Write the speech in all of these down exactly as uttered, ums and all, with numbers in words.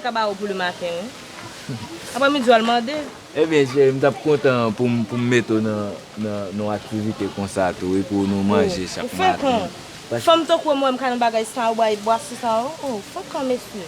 Ka ba ou pou le maten, wi. Aprè midi, w al mande. Ebyen, cheri, m t ap kontan pou m, pou m mete w nan, nan, nan yon aktivite konsa tou, wi, pou nou manje chak maten. Ou frekan. Fanm tankou mwen, m ka nan bagay sa, ou bay bwase sa, oh, oh, frekan, mesye.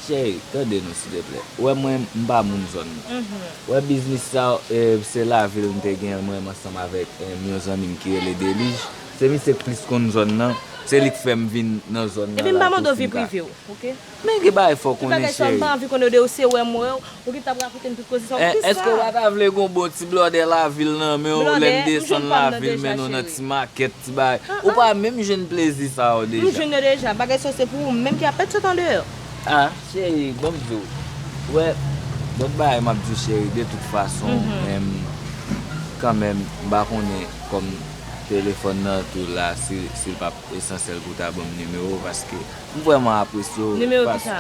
Cheri, tande non, silteplè. Ou wè mwen, m pa moun zòn nan. Ou wè biznis sa, eh, se lavil m te gen mwen ansanm avèk, eh, yon zanmi m ki rele Delij. Se misye k plis konn zòn nan. Se li k fè m vin nan zòn nan la tou. Epi m pa mande w vi prive w, oke? Men gen bagay fò w konnen, cheri. Tout bagay sa, m pa anvi konnen de ou, se wè m wè w, ou ki t ap rakonte m tout koze sa, ou ki sa? Èske w pa ta vle gen yon bon ti blòdè lavil nan men w, lè m desann lavil, mennen w nan ti makèt, ti bagay? Ou pa menm jwenn plezi sa yo deja. M jwenn yo deja. Bagay sa yo se pou ou menm ki ap pèt sot andeyò. Ah, cheri, ban m di w. Wè, lòt bagay m ap di w, cheri, de tout fason, em, kanmenm, m pa konnen kòm telefòn nan tou la, si, si l p ap esansyèl pou w ta ban m nimewo w, paske m vrèman apresye w. Nimewo kisa?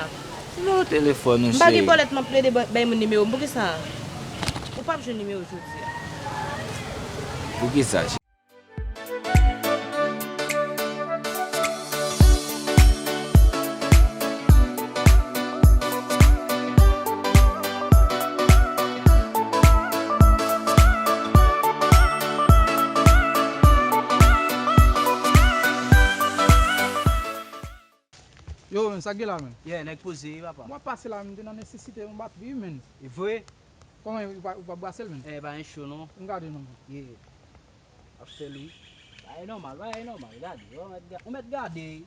Nimewo telefòn ou, cheri. M pa gen bòlèt, m ap plede ba-, bay moun nimewo m. Poukisa? Ou p ap jwenn nimewo jodi a. Poukisa? Yo, men, sa k gen la, men? Yeah, nèg poze, wi, papa. M ap pase la, men, m te nan nesesite yon batri, men. E vre? Kòman, ou pa, ou pa brase l, men? Eh, pa gen cho, non. M gade, non. Yeah. Ap fè l, wi. Bagay nòmal, bagay nòmal, gade. Ou mèt ga-, ou mèt gade, wi.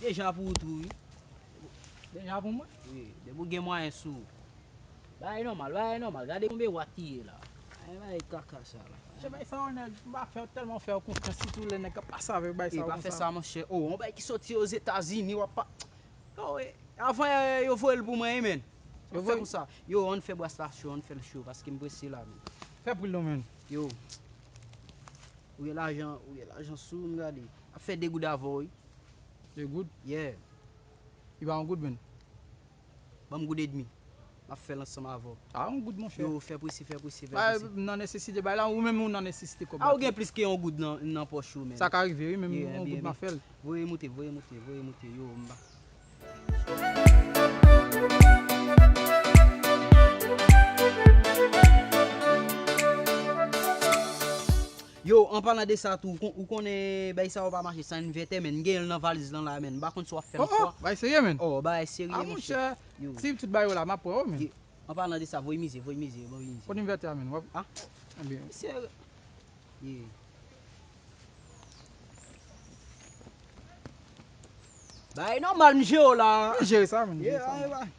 Deja pou ou tou, wi. Deja pou mwen? Wi, depi ou gen mwayen sou ou. Bagay nòmal, bagay nòmal. Gade konbyen wat ki ye la. Ay, bagay kaka sa la. Chè, bay sa yo, nèg, m pa fè, tèlman fè yo konfyans, sitou lè nèg ap pase avè w, bay sa yo konsa. E pa fè sa, monchè. Oh, yon bagay ki soti Ozetazini, w ap pa-, oh, e, avan, eh, yo voye l pou mwen, wi, men. Yo fè konsa. Yo, ann fè bwas la cho, ann fè l cho, paske m prese la, men. Fè pri l non, men. Yo. Ou gen lajan, ou gen lajan sou, m gade. Ap fè de goud avè w, wi. De goud? Yeah. Li pa yon goud, men. Ban m goud edmi. M ap fè l ansanm avè w. A, yon goud, monchè. Yo, fè prese, fè prese, fè prese. M nan nesesite, bay la, ou menm ou nan nesesite kòb la tou. A, ou gen plis ke yon goud nan, nan pòch ou, men. Sa ka rive, wi, men yon goud m ap fè l. Voye moute, voye moute, voye moute, yo, m pa. Yo, an palan de sa tou, ou kon-, ou konnen bay sa yo pa mache san envètè, men. M gen l nan valiz lan la, men. M pa konn si w ap fè m kwè. Oh, oh, bay serye, men. Oh, bay serye, monchè. A, monchè, si tout bay yo la, m ap pran yo, men. An palan de sa, voye mize, voye mize, voye mize. Kote envètè a, men? W ap, a? Ebyen. Mesye, ye. Bay nòmal, m jere w la. M jere sa, men, m jere sa, men.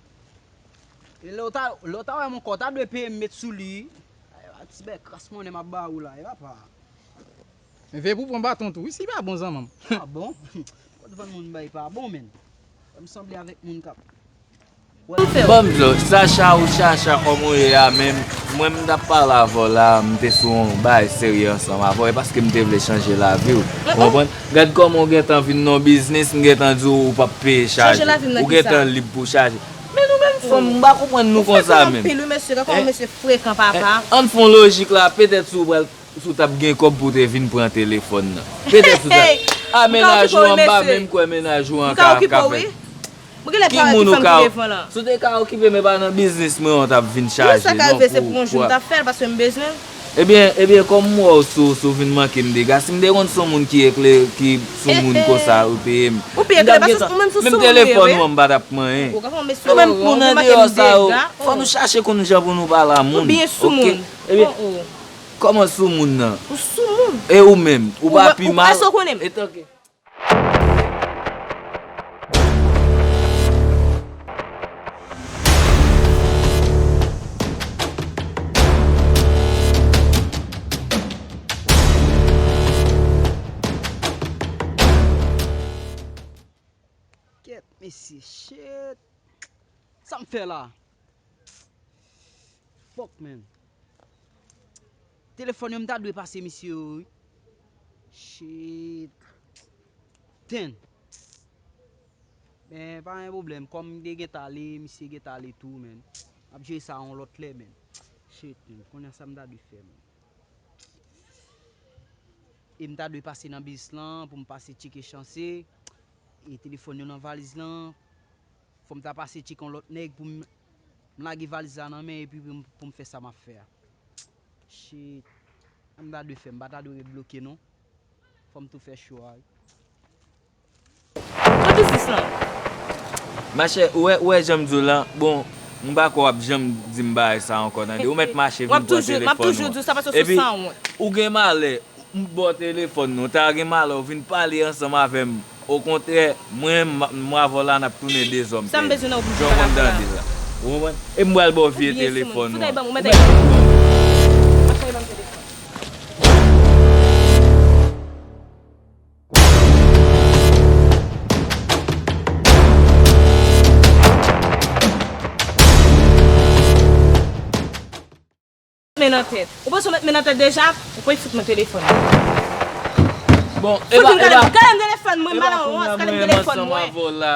E lè w ta, lè w ta wè m ankò, w ta dwe peye m met sou li. Ay, ti bèk kras monnen m ap ba ou la, e papa. Men veye pou w pran baton tou, wi, si pa bon zanmanm. Ah bon? Kot vann moun bay pa bon, men. Fè m sanble avèk moun k ap Ban m di w, Sacha ou Chacha kòm ou ye a menm, mwen m t ap pale avè w la, m te sou yon bagay serye ansanm avè w, e paske m te vle chanje lavi w. Ou konprann? Gad kòman w gentan vin nan yon biznis, m gentan di w ou p ap peye chaje. Ou gentan lib pou chaje. Men nou menm fanm, m pa konprann nou konsa menm. Ou frekan anpil wi mesye, gad kòman mesye frekan papa. Ann fè yon lojik la, petèt si w pral, si w t ap gen kòb pou w te vin pran telefòn nan. Petèt si w t ap, a mennaj ou an, m pa menm kwè mennaj ou an ka, ka fè. Mwen genlè pa wè ki fanm ki devan lan. Si w te ka okipe m, e pa nan biznis mwen an w t ap vin chaje non. Sa ka rive, se pou yon jou m t ap fè l paske m bezwen. Ebyen, ebyen, kòm m wè w sou, sou vin manke m dega, si m te konn se yon moun ki ekle, ki se yon moun konsa ou peye m. Ou pi ekle paske ou menm se soumoun ou ye wi. Menm telefòn ou an m pa t ap manyen. Nou menm moun andeyò sa yo, fò nou chache konn jan pou nou pale a moun. Ou byen soumoun. Ebyen, kòman soumoun nan? Ou soumoun. E ou menm, ou pa pi mal? Ou pa sa w konnen m. Etanke. Kèt, mesye, shit. Sa m fè la? Fuck, man. Telefòn yo, m ta dwe pase misye yo, wi. Shit. Damn. Men, pa gen pwoblèm. Kòm m te gentan ale, misye gentan ale tou, man. M ap jere sa yon lòt lè, man. Shit, man. Kounye a sa m ta dwe fè, man. E m ta dwe pase nan biznis lan pou m pase tcheke chanse. E telefòn yo nan valiz lan. Fò m ta pase tcheke yon lòt nèg pou m, m lage valiz la nan men epi pou m, pou m fè sa m ap fè a. Shit. Sa m ta dwe fè? M pa ta dwe ret bloke non. Fò m tou fè cho a wi. Kote biznis lan? Machè, ou wè, ou wè jan m di w lan, bon, m pa kwè w ap janm di m bagay sa ankò, tande. Ou mèt mache vin pran telefòn ou an. Epi, ou gen malè, m ba w telefòn nan, ou ta gen malè, ou vin pale ansanm avè m. Okontrè, mwen, m, m avè w la, n ap tounen dezòm. Sa m bezwen nan ou pou m pale avè w la. Ou konprann? E m pral ba w vye telefòn ou an. Men nan tèt. Ou panse w met men nan tèt deja? Ou pral fout mwen telefòn. Bon, fout vin gade m telefòn mwen, malanwòs, gade m telefòn mwen.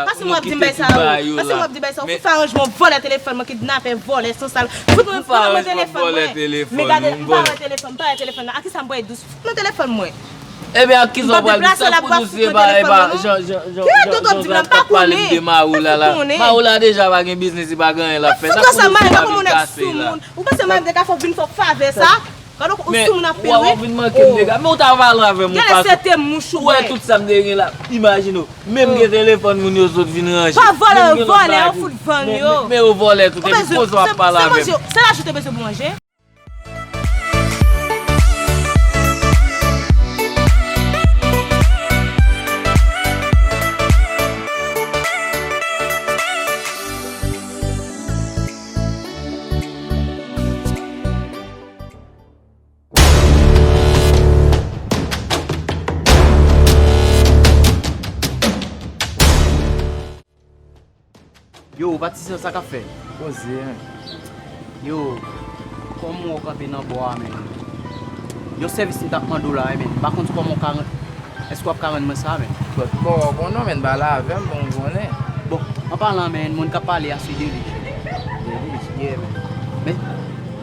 Pase mwen ap di m bay sa yo. Pase mwen ap di bay sa yo. Fout fè aranjman, vòlè telefòn mwen, kidnapè, vòlè, sansal. Fout mwen, fout mwen telefòn mwen. Men gade, m pa wè telefòn, m pa wè telefòn nan. A kisa m pral dous? Fout mwen telefòn mwen. Ebyen, ak kisa w pral di sa pou nou se pa, e pa jan, jan, jan, jan, jan Zak t ap pale m de Mawoula la. Mawoula deja pa gen biznis, li pa gen anyen l ap fè. Sa pou nou se pa vin kase la. Ou panse mwen te ka fè w vin fè w favè sa? Gade w sou moun anpil wi. Men w ap vin manke m dega. Men w ta pale avè m yon fason. Ou wè tout sa m te gen la. Imajine w. Menm gen telefòn moun yo sot vin ranje. Pa vòlè yo vòlè, yo fout vann yo. Men yo vòlè tout. Epi koze w ap pale avè m. Se lajan w te bezwen pou manje? Yo, patizan, sa k ap fèt? Poze, men. Yo, kòm w kanpe nan bò a, men. Yon sèvis m t ap mande w la, men. M pa konn kòman w ka rann, èske w ap ka rann mwen sa, men? Bon, bon, w konnen, men, pale avè m, bon, w konnen. Bon, an palan, men, moun k ap pale a, se Delij. Delij? Yeah, men. Men,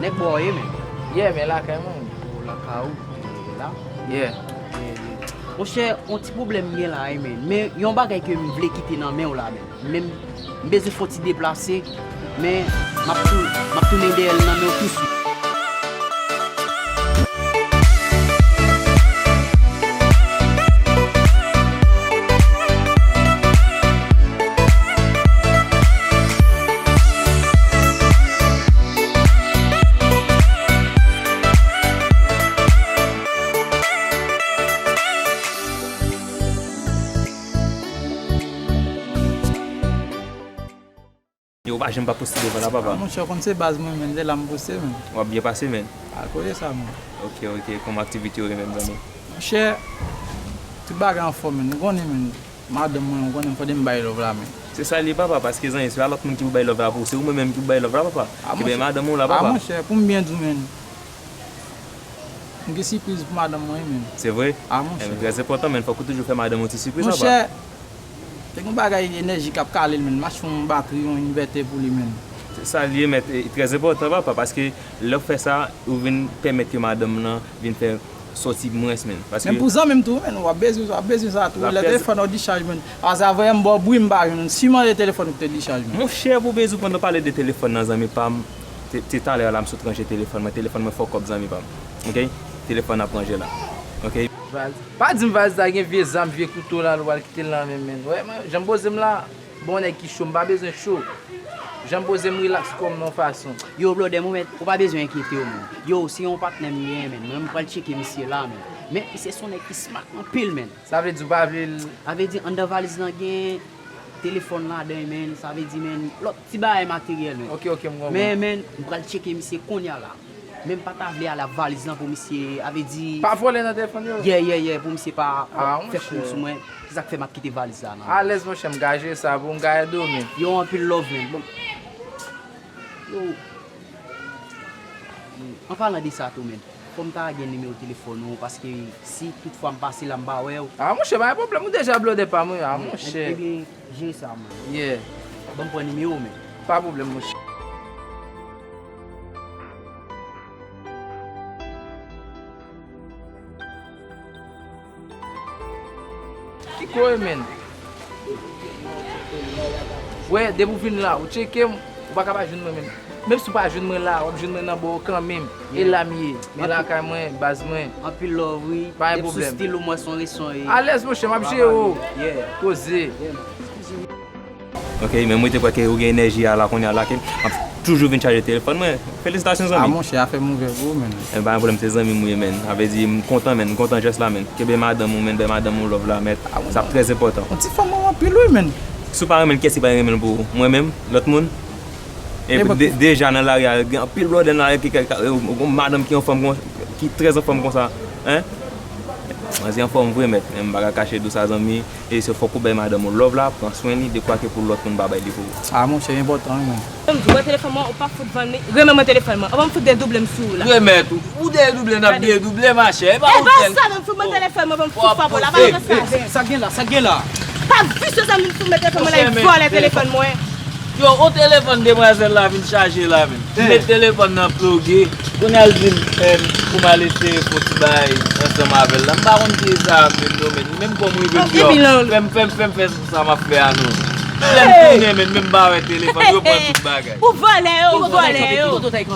nèg bò w ye, men. Yeah, men lakay mwen. O, lakay ou? E, la? Yeah. Yeah, yeah. Monchè, yon ti pwoblèm m gen la, wi, men. Men, yon bagay ke m vle kite nan men w la, men. Men m, m bezwen fè yon ti deplase, men m ap tou, m ap tounen dèyè l nan men w touswit. Yo, ou pa janm pa poste devan la, papa. Ah, monchè, ou konn se baz mwen, men, se la m poste, men. W ap byen pase, men. Pa koze sa, men. Ok, ok, kòman aktivite yo ye menm, zanmi? Monchè, tout bagay anfòm, men. Ou konnen, men. Madanm mwen, ou konnen, fòde m bay love la, men. Se sa l ye, papa, paske, zanmi, se pa lòt moun ki pou bay love la pou ou, se ou menm menm ki pou bay love la, papa. Ki bay madanm ou la, papa. Ah, monchè, pou m byen di w, men. M gen sipriz pou madanm mwen, men. Se vre? Ah, monchè. Ebyen, trè enpòtan, men. Fòk ou toujou fè madanm ou ti sipriz, papa. Monchè, te gen bagay enèji k ap kale l, men. M achte yon batri, yon envètè pou li, men. Se sa l ye, men, e, trè enpòtan, papa, paske lè w fè sa, ou vin pèmèt ke madanm nan vin fè sòti mwens, men. Paske... Men pou zanmi m tou, men, w ap bezwen, w ap bezwen sa tou. Lè telefòn ou dichaj, men. Paske avè m bò bri m pa jwenn. Si mande telefòn ou te dichaj, men. Monchè, pou bezwen pandan w pale de telefòn nan, zanmi pa m, te, te talè a la, m sot ranje telefòn mwen. Telefòn mwen fuck up, zanmi pa m. Ok? Telefòn ap ranje la. Ok? Vaz. Pa di m vaz la gen vye zam, vye kouto la, l pral kite l nan men m, men. Wè, mwen, jan m poze m la, bon, nèg ki cho, m pa bezwen cho. Jan m poze m rilaks kò m nan yon fason. Yo, blòdè, mwen, ou pa bezwen enkyete w, men. Yo, se yon patnè m genyen, men. Mwen, m pral tcheke misye la, men. Men, misye se yon nèg ki smart anpil, men. Sa vle di ou pa vle l? Sa vle di, anndan valiz lan gen telefòn ladan, men. Sa vle di, men, lòt ti bagay materyèl, men. Ok, ok, m konprann. Men, men, m pral tcheke misye kounye a la. Men m pa ta vle ale ak valiz lan pou misye, a vle di... Pa vòlè nan telefòn yo? Yeah, yeah, yeah, pou misye pa fè kou sou mwen. Se sa k fè m ap kite valiz la nan. Alèz, monchè, m ka jere sa pou ou, m ka ede w, men. Yo, anpil love, men. Bon. Yo. An palan de sa tou, men. Fò m ta gen nimewo telefòn ou, paske si toutfwa m pase la, m pa wè w. Ah, monchè, pa gen pwoblèm, ou deja blòdè pa m, wi. Ah, monchè. Ebyen, jere sa, man. Yeah. Ban m pran nimewo w, men. Pa pwoblèm, monchè. Ki koze, men? Wè, depi w vin la, ou tcheke m, ou pa ka pa jwenn mwen menm. Menm si w pa jwenn mwen la, w ap jwenn mwen nan bò kanmenm. E la m ye. Men lakay mwen, baz mwen. Anpil love, wi. Pa gen pwoblèm. Depi sou stil ou, m wè se yon reson, e. Alèz, monchè, m ap jere w. Poze. Ok, men mwen te kwè ke ou gen enèji a la kounye a la, ke m ap toujou vin chaje telefòn mwen. Felisitasyon, zanmi. Ah, monchè, afè m ouvè pou ou, menn. E pa gen pwoblèm, se zanmi m ou ye, menn. Sa vle di, m kontan, menn, m kontan jès la, menn. Kenbe madanm ou, menn, bay madanm ou love la, mèt. Sa trè enpòtan. Ou ti fanm mwen anpil, wi, menn. Si w pa renmen l, kiyès ki pa renmen l pou ou? Mwen menm? Lòt moun? E de- deja nan lari a, gen anpil blòdè nan lari ki, ki, ki, yon madanm ki anfòm kon- ki trè anfòm konsa. Hein? Manzè anfòm vre, mèt. Men m pa ka kache di w sa, zanmi. E se fòk ou bay madanm ou love la, pran swen li, dekwa ke pou lòt moun pa bay li pou ou. Ah, monchè, enpòtan, wi, menn. Mwen di, mwen telefòn mwen, ou pa fout vann li. Renmen mwen telefòn mwen. Ou pa m fout dedouble m sou ou la. Remèt ou. Ou dedouble, n ap dedouble, machè. E pa ou sèl. E pa sa, menm fout mwen telefòn mwen, ban m fout fòm la. Pa sa. Sa gen la, sa gen la. Pa visye sa, menm fout mwen telefòn mwen la, e vòlè telefòn mwen. Yo, on telefòn demwazèl la vin chaje la, menm. Met telefòn nan ploge. Kounye a l di m, em, pou m al eseye fon ti bagay ansanm avè l la. M pa konn kiyesa menm non, men. Menm kòm rive m deyò. Fè m, fè m, fè m fè sa m ap fè a non. Lè m tounen, men, menm m pa wè telefòn, yo pran tout bagay. Ou vòlè yo, ou vòlè yo.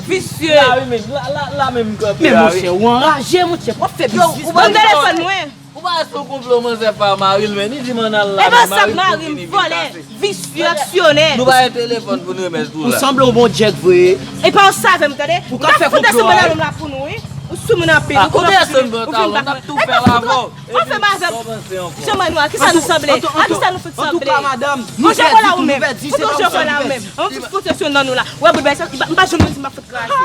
Visye. La, wi, men, la, la, la menm m kanpe la, wi. Men, monchè, ou anraje, monchè, w ap fè biznis. Ban m telefòn mwen. Ou pa wè se yon konplo manzè fè a mari l, men li di m ann al la, men mari l tou vini vin kase. Visye, aksyonè. Nou pa gen telefòn pou n remèt ou la. Ou sanble yon bon djèk vre. E pa w save m, tande. Ou ka fè konplo a, wi. Ou sou moun anpil. Ou konn ap vin, ou vin bat mwen. N ap tou fè l avè w. Ou fè m avè m. Jan mwen nou a, kisa nou sanble? A kisa nou fout sanble? Antouka, madanm, nou pèdi, nou pèdi, se pa ou sèl ki pèdi. An fout fout sou nan nou la. Wè, bout bagay sa, m pa janm di m ap fout kraze.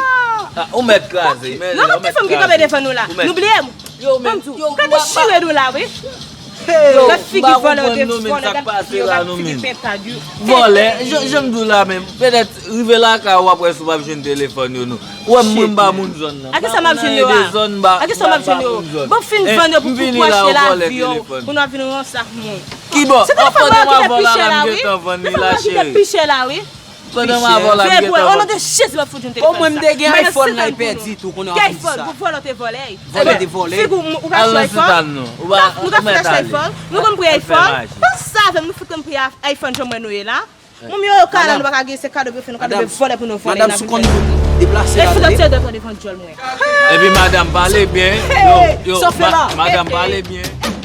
Ah, ou mèt kraze, men ou mèt kraze. Yon ti fanm ki kanpe devan nou la. Nou bliye m. Yo, men, yo, gade chire nou la, wi. Gad figi vòlè yo te vòlè, gad figi yo, gad figi pentad yo. Vòlè, jan, jan m di w la menm, petèt rive lakay ou, w ap wè si w p ap jwenn telefòn yo non. Ou wè m, mwen m pa moun zòn nan. A kisa m ap jwenn yo a? A kisa m ap jwenn yo? Bon, fin vann yo pou, pou pwoche lavi yo, pou nou ap vin ranse ak moun. Kibò? Se telefòn mwen ki te pi chè la, wi. Telefòn mwen ki te pi chè la, wi. Pandan m avè w la, m gentan vann. O non de Jezi, m ap fout yon telefòn sa. O mwen m te gen iPhone la, li pèdi tou, kounye a w ap vin di sa. Ki iPhone? Pou vòlè w te vòlè. Vòlè te vòlè. Figi w, ou ka achte iPhone? Nou ka fout achte iPhone? Nou konn pri iPhone? Panse avè m, nou fout konn pri iPhone jan mwen nou ye la. Manmi yo, yo ka la, nou pa ka gen, se kado pou yo fè nou, kado pou vòlè pou nou vòlè. Madanm, si w konn deplase la, tande. E fout ap tire dòt devan djòl mwen. Epi madanm pale byen. Yo, yo, madanm pale byen.